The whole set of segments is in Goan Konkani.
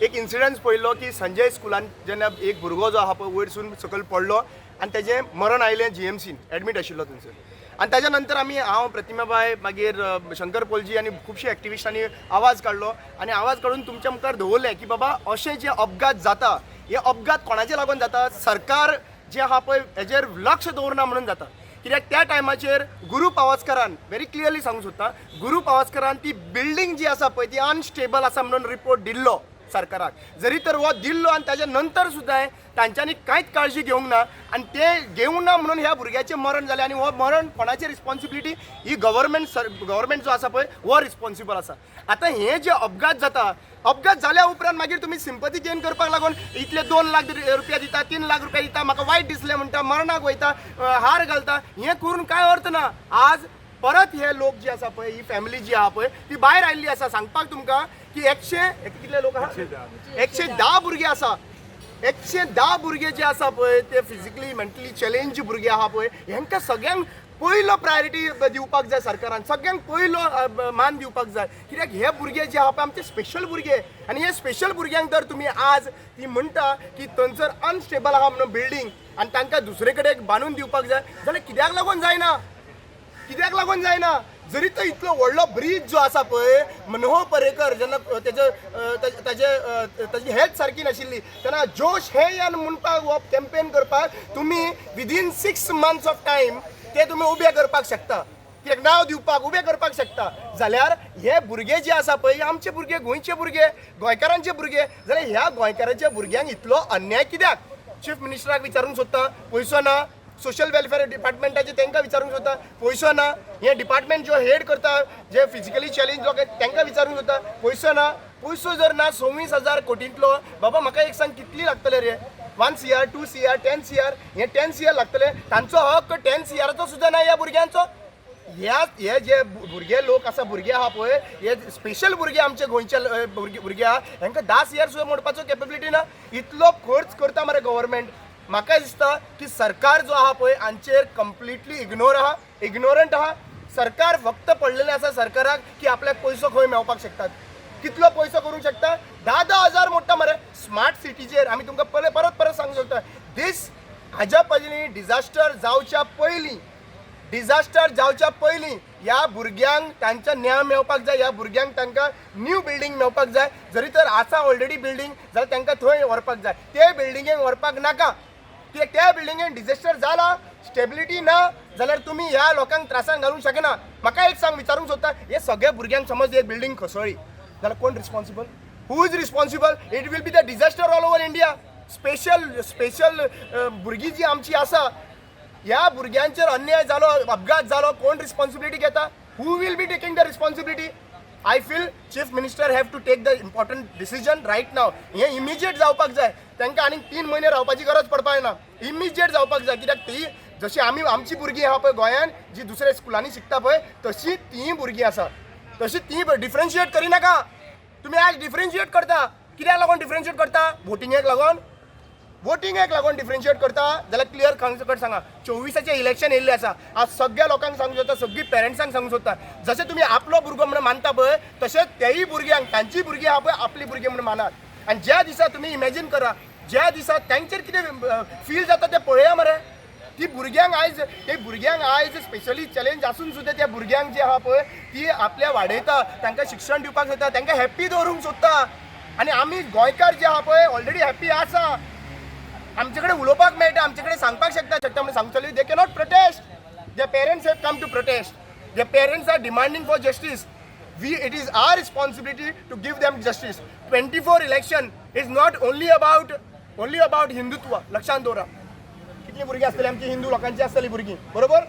एक इन्सिडन्स पळयल्लो की संजय स्कुलान जेन्ना एक भुरगो जो आहा पळय वयरसून सकयल पडलो आनी तेजें मरण आयलें जीएमसीन एडमीट आशिल्लो थंयसर. आनी ताच्या नंतर आमी, हांव, प्रतिमाबाय, मागीर शंकर पोलजी आनी खुबशे एक्टिविस्टांनी आवाज काडलो आनी आवाज काडून तुमच्या मुखार दवरलें की बाबा, अशे जे अपघात जाता, हे अपघात कोणाचे लागून जाता? सरकार जे आहा पळय हेजेर लक्ष दवरना म्हणून जाता. कित्याक त्या टायमाचेर गुरू पावसकारान व्हेरी क्लियरली सांगूंक सोदता, गुरू पावसकारान ती बिल्डींग जी आसा पळय ती अनस्टेबल आसा म्हणून रिपोर्ट दिल्लो सरकाराक. जरी तर हो दिल्लो आनी ताच्या नंतर सुद्दां तांच्यांनी कांयच काळजी घेवंक ना आनी ते घेवंक ना म्हणून ह्या भुरग्याचें मरण जालें. आनी हो मरण कोणाची रिस्पॉन्सिबिलिटी? ही गव्हर्मेंट, गव्हर्मेंट जो आसा पळय हो रिस्पॉन्सिबल आसा. आतां हे जे अपघात जाता, अपघात जाल्या उपरांत मागीर तुमी सिंपती गेन करपाक लागून इतले 2 लाख रुपया दिता, 3 लाख रुपया दिता, म्हाका वायट दिसलें म्हणटा, मरणाक वयता, हार घालता. हें करून कांय अर्थ ना. आज परत हे लोक जे आसा पळय, ही फॅमिली जी आहा पळय ती भायर आयिल्ली आसा सांगपाक तुमकां की एकशे कितले लोक आहा? 110 भुरगे आसा. 110 भुरगे जे आसा पळय ते फिजिकली, मेंटली चॅलेंज भुरगे आहा पळय. हेंकां सगळ्यांक पयलो प्रायोरिटी दिवपाक जाय सरकारान, सगळ्यांक पयलो मान दिवपाक जाय. कित्याक हे भुरगे जे आहा पळय आमचे स्पेशल भुरगे आनी हे स्पेशल भुरग्यांक जर तुमी आज ती म्हणटा की थंयसर अनस्टेबल आहा म्हणून बिल्डींग आनी तांकां दुसरे कडेन बांदून दिवपाक जाय जाल्यार कित्याक लागून जायना? कित्याक लागून जायना? जरी तो इतलो व्हडलो ब्रीज जो आसा पळय, मनोहर पर्रीकर जेन्ना तेजे ताजे ताजी हेल्थ सारकी नाशिल्ली तेन्ना जोश हे यान म्हणपाक हो कॅम्पेन करपाक तुमी within 6 months of time ते तुमी उबे करपाक शकता. कित्याक नांव दिवपाक उबे करपाक शकता जाल्यार हे भुरगे जे आसा पळय, हे आमचे भुरगे, गोंयचे भुरगे, गोंयकारांचे भुरगे, जाल्यार ह्या गोंयकारांच्या भुरग्यांक इतलो अन्याय कित्याक? चीफ मिनिस्टराक विचारूंक सोदता, पयसो ना? सोशल वेलफेअर डिपार्टमेंटाचे तांकां विचारूंक सोदता, पयसो ना? हे डिपार्टमेंट जो हेड करता, जे फिजिकली चॅलेंज लोक आहेत, तांकां विचारूंक सोदता, पयसो ना? पयसो जर ना 26,000 कोटींतलो, बाबा म्हाका एक सांग, कितली लागतले रे? 1 CR, 2 CR, 10 CR? हे 10 CR लागतले. तांचो हक्क 10 सीआराचो सुद्दां ना ह्या भुरग्यांचो. ह्या हे जे भुरगे लोक आसा, भुरगे आहा पळय, हे स्पेशल भुरगे, आमचे गोंयचे भुरगे आहा, हांकां 10 सीआर सुद्दां मोडपाचो केपेबिलिटी ना. इतलो खर्च करता मरे गव्हर्मेंट. म्हाका दिसता की सरकार जो आहा पळय हांचेर कंप्लिटली इग्नोर आहा, इग्नोरंट आहा सरकार. फक्त पडलेलें आसा सरकाराक की आपल्याक पयसो खंय मेळपाक शकतात, कितलो पयसो करूंक शकता. 10-10 हजार मोडटा मरे स्मार्ट सिटीचेर. आमी तुमकां परत परत परत सांगूंक शकता, दीस हाज्या पयलीं, डिझास्टर जावच्या पयलीं, डिझास्टर जावच्या पयलीं ह्या भुरग्यांक तांच्या न्याय मेळपाक जाय. ह्या भुरग्यांक तांकां न्यू बिल्डींग मेळपाक जाय. जरी तर आसा ऑलरेडी बिल्डींग जाल्यार तांकां थंय व्हरपाक जाय. ते बिल्डिंगेक व्हरपाक नाका, कित्याक त्या बिल्डिंगेन डिझास्टर जाला, स्टेबिलिटी ना जाल्यार तुमी ह्या लोकांक त्रासान घालूंक शकना. म्हाका एक सांग, विचारूंक सोदता, हे सगळ्या भुरग्यांक समज एक बिल्डींग कोसळ्ळी जाल्यार कोण responsible? Who is responsible? It will be the disaster all over India. Special special भुरगीं जी आमची आसा, ह्या भुरग्यांचेर अन्याय जालो, अपघात जालो, कोण रिस्पॉन्सिबिलिटी घेता? Who will be taking the responsibility? I feel Chief Minister have to take the important decision right now. हें इमिजिएट जावपाक जाय. तांकां आनीक 3 म्हयने रावपाची गरज पडपाक ना. इमिजिएट जावपाक जाय, कित्याक ती जशी आमी आमची भुरगीं आहा पळय गोंयान, जी दुसऱ्या स्कुलांनी शिकता पळय, तशी तीय भुरगीं आसा. तशी ती डिफरन्शिएट करिनाका. तुमी आज डिफरन्शिएट करता. कित्याक लागून डिफरन्शिएट करता? वोटिंगेक लागून? वोटिंगेक लागून डिफरन्शिएट करता जाल्यार क्लियर कट सांगा. 24आचें इलेक्शन येयल्लें आसा. आज सगळ्या लोकांक सांगूंक सोदता, सगळीं पेरंट्सांक सांगूंक सोदता, जशें तुमी आपलो भुरगो म्हणून मानता पळय, तशेंच तेय भुरग्यांक तांची भुरगीं आहा पळय, आपली भुरगीं म्हणून मानात. आनी ज्या दिसा तुमी इमॅजीन करा, ज्या दिसा तांचेर कितें फील जाता तें पळया मरे. ती भुरग्यांक आयज, ते भुरग्यांक आयज स्पेशली चॅलेंज आसून सुद्दां त्या भुरग्यांक जे आहा पळय ती आपल्या वाडयता, तांकां शिक्षण दिवपाक सोदता, तांकां हॅप्पी दवरूंक सोदता. आनी आमी गोंयकार जे आहा पळय ऑलरेडी हॅप्पी आसा. आमचे कडेन उलोवपाक मेळटा, आमचे कडेन सांगपाक शकता शकता म्हणून सांगतली. They cannot protest. The parents have come to protest. The parents are demanding for justice. We it is our responsibility to give them justice. 24 election is not only about Hindutva. लक्षात दवरा. कितली भुरगीं आसतली आमची? हिंदू लोकांची आसतली भुरगीं, बरोबर?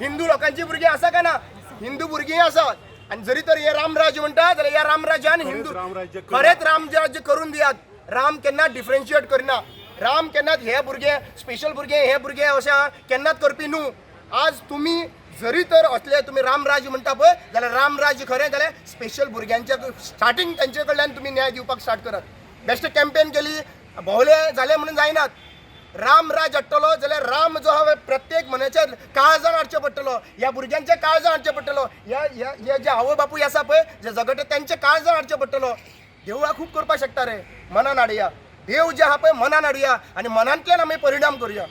हिंदू लोकांची भुरगीं आसा काय ना? हिंदू भुरगीं आसा. आनी जरी तर हे रामराज्य म्हणटा जाल्यार ह्या रामराज्यान हिंदू रामराज्य करा. खरेंच रामराज्य करून दियात. राम केन्ना डिफरन्शिएट करिना. राम केन्नाच हे भुरगे स्पेशल भुरगे, हे भुरगे अशें केन्नाच करपी न्हू. आज तुमी जरी तर असले तुमी रामराज्य म्हणटा पळय जाल्यार रामराज्य खरें जाल्यार स्पेशल भुरग्यांच्या स्टार्टींग तांचे कडल्यान तुमी न्याय दिवपाक स्टार्ट करात. बेश्टे कॅम्पेन केली, भोवले जाले म्हणून जायनात. रामराज हाडटलो जाल्यार राम जो आहा प्रत्येक मनशाच्या काळजान हाडचें पडटलो, ह्या भुरग्यांच्या काळजान हाडचें पडटलो, ह्या ह्या हे जे आवय बापूय आसा पळय, जे झगडटा, तेंच्या काळजान हाडचें पडटलो. देवळां खूब करपाक शकता रे, मनान हाडया. देव जे आहा पळय मनान हाडया आनी मनांतल्यान आमी परिणाम करुया.